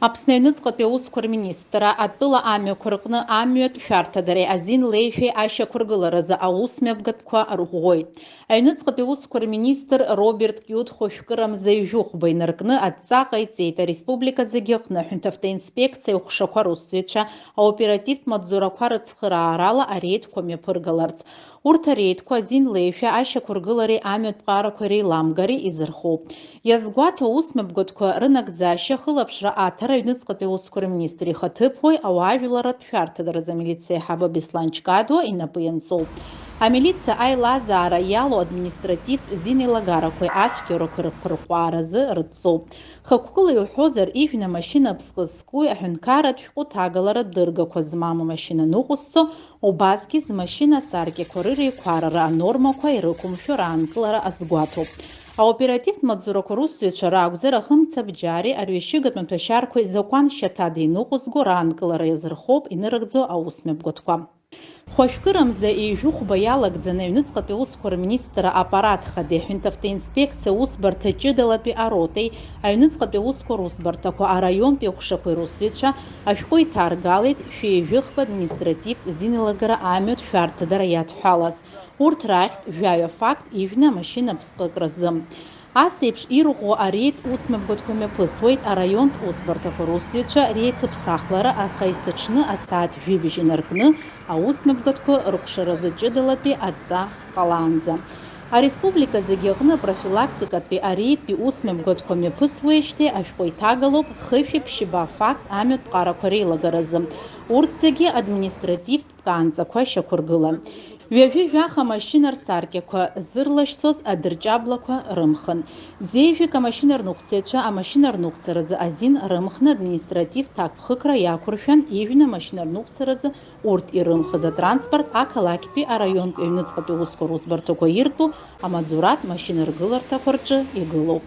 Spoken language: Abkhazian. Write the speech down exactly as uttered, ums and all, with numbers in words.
Аԥсны аҩныҵҟатәи аусқәа рминистрра атәыла амҩақәа рҟны амҩатә шәарҭадареи азин леишәеи ашьақәыргыларазы аусмҩаԥгатәқәа рӷәӷәоит. Аҩныҵҟатәи аусқәа рминистр Роберт Киут хәажәкырамза ҩажәи хәба инаркны адҵа ҟаиҵеит ареспублика зегьы аҟны аҳәынҭавтоинспекциа аҟәшақәа русзуҩцәа аоперативтә маҵзурақәа рыцхыраарала ареидқәа мҩаԥыргаларц. Урҭ ареидқәа азин леишәа ашьақәыргылареи амҩатә ԥҟарақәа реиламгареи изырхоуп. Иазгәаҭоу аусмҩаԥгатәқәа рынагӡашьа ахылаԥшра аҭара аҩныҵҟатәи аусқәа рминистр ихаҭыԥуаҩ ауаажәларратә шәарҭадаразы амилициа аиҳабы Беслан Чкадуа инапы ианҵоуп. Амилициа аилазаара иалоу административтә зинеилагарақәеи ацәгьоурақәеи рыԥырҟәааразы рыдҵоуп. Хықәкыла иуҳәозар, ижәны амашьына аԥсҟы зкуи аҳәынҭқарратә шәҟәы ҭагаларатә дыргақәа змам амашьына ныҟәызцо, убасгьы змашьына асаркьақәа рыреиқәарара анормақәа ирықәымшәо раанкылара азгәаҭоуп. Аоперативтә маҵзурақәа русзуҩцәа ракәзар, ахымцабџьари арҩашьыгатә маҭәашьарқәеи закәан шьаҭада иныҟәызго раанкылара иазырхоуп инырыгӡо аусмҩаԥгатәқәа. Хәажәкырамза ҩажәи хәба иалагӡаны аҩныҵҟатәи аусқәа рминистрра аппарат хадеи аҳәынҭавтоинспекциа аусбарҭа ҷыдалатәи аротеи аҩныҵҟатәи аусқәа русбарҭақәа араионтәи аҟәшақәеи русзуҩцәа ашәҟәы иҭаргалеит шәи ҩажәи хԥа административтә зинеилагара амҩатә шәарҭадара иадҳәалаз. Урҭ рахьтә жәаҩа факт ижәны амашьына аԥсҟы акразы. Ас еиԥш ирӷәӷәо ареид усмҩаԥгатәқәа мҩаԥысуеит араионтә усбарҭақәа русзуҩцәа реиҭыԥсахлара аха есыҽны асааҭ жәибжь инаркны аусмҩаԥгатәқәа рыкәшаразы ҷыдалатәи адҵа ҟалаанӡа. Ареспублика зегьы аҟны апрофилактикатәи ареидтәи усмҩаԥгатәқәа мҩаԥысуеижьҭеи ашәҟәы иҭагалоуп хышәи ԥшьба факт амҩатә ԥҟарақәа реилагаразы. Урҭ зегьы административтә ԥкаанҵақәа шьақәыргылан. Ҩажәи жәаха амашьына рсаркьақәа зырлашьцоз адырҷаблақәа рымхын. Зеижәик амашьынарныҟәцаҩцәа амашьынарныҟәцаразы азин рымхны административтә ҭакԥхықәра иақәыршәан, ижәны амашьынарныҟәцаразы урҭ ирымхыз атранспорт ақалақьтәи араионтәи аҩныҵҟатәи аусқәа русбарҭақәа иртәу амаҵзуратә машьынаргыларҭақәа рҿы игылоуп.